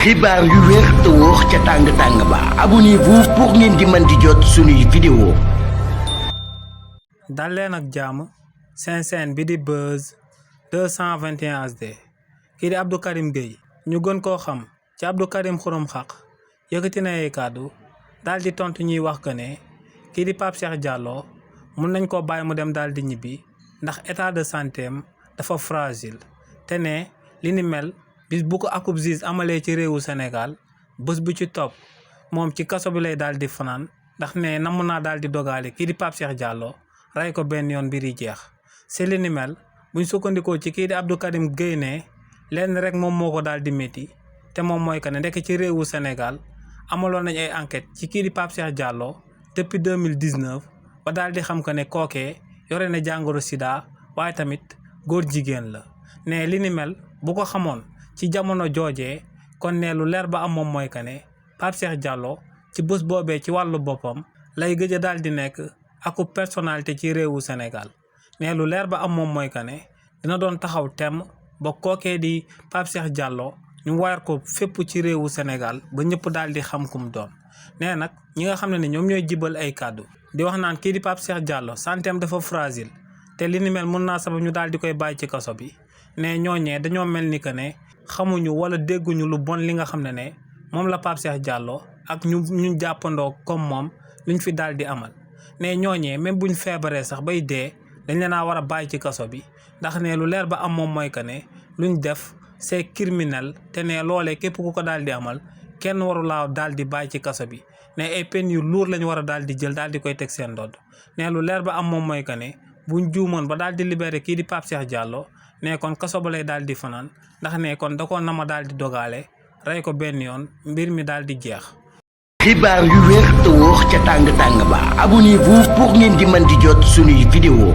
xibaar yu wér te wóor ca tàng ba abonnez-vous pour ngeen di mën di jot suñuy vidéo. dal leen ak jàmm seen bi di Buzz 221 HD kii di Abdou Karim Gueye ñu gën koo xam ci Abdou Karim Xurum Xaq yëkkati na ay kàddu daal di tontu ñuy wax que ne kii di Pape Cheikh Diallo mun nañ koo bàyyi mu dem daal di ñibbi ndax état de santé am dafa fragile te ne li ni mel bis bu ko akub juge amalee ci réewu Sénégal bés bu ci topp moom ci kaso bi lay daal di fanaan ndax ne namm naa daal di dogaale kii di Pape Cheikh Diallo rey ko benn yoon mbir yi jeex si li ni mel buñ sukkandikoo ci kii di Abdou Karim Gueye ne lenn rek moom moo ko daal di métti te moom mooy que ne ndekk ci réewu Sénégal amaloon nañ ay enquête ci kii di Pape Cheikh Diallo depuis 2019 ba daal di xam que ne kookee yore na jàngoro sida waaye tamit góor jigéen la ne li ni mel bu ko xamoon ci jamono joojee kon ne lu leer ba am moom mooy que ne Pape Cheikh Diallo ci bés boobee ci wàllu boppam lay gëj a daal di nekk aku personnalité ci réewu Sénégal ne lu leer ba am moom mooy que ne dina doon taxaw temm ba kookee di Pape Cheikh Diallo ñu wayar ko fépp ci réewu Sénégal ba ñëpp daal di xam kum doon nee nag ñi nga xam ne ñoom ñooy jibal ay kàddu di wax naan kii di Pape Cheikh Diallo santeem dafa fragile te li ni mel mën naa sabab ñu daal di koy bàyyi ci kaso bi ne ñooñee dañoo mel ni que ne xamuñu wala dégguñu lu bon li nga xam ne moom la Pape Cheikh Diallo ak ñu jàppandoo comme moom luñ fi daal di amal ne ñooñee même buñ feebaree sax bay dee dañ leen a war a bàyyi ci kaso bi ndax ne lu leer ba am moom mooy que ne luñ def c'est criminel te ne loolee képp ku ko daal di amal kenn waru laa daal di bàyyi ci kaso bi ne ay peine yu lourd lañ war a daal di jël daal di koy teg seen ndodd ne lu leer ba am moom mooy que ne buñ juumoon ba daal di libéré kii di Pape Cheikh Diallo ne kon kaso ba lay daal di fanaan ndax ne kon da koo nama daal di dogaale rey ko benn yoon mbir mi daal di jeex. xibaar yu wér te wóor ca tàng ba abonnez-vous pour ngeen di mën di jot suñuy vidéo.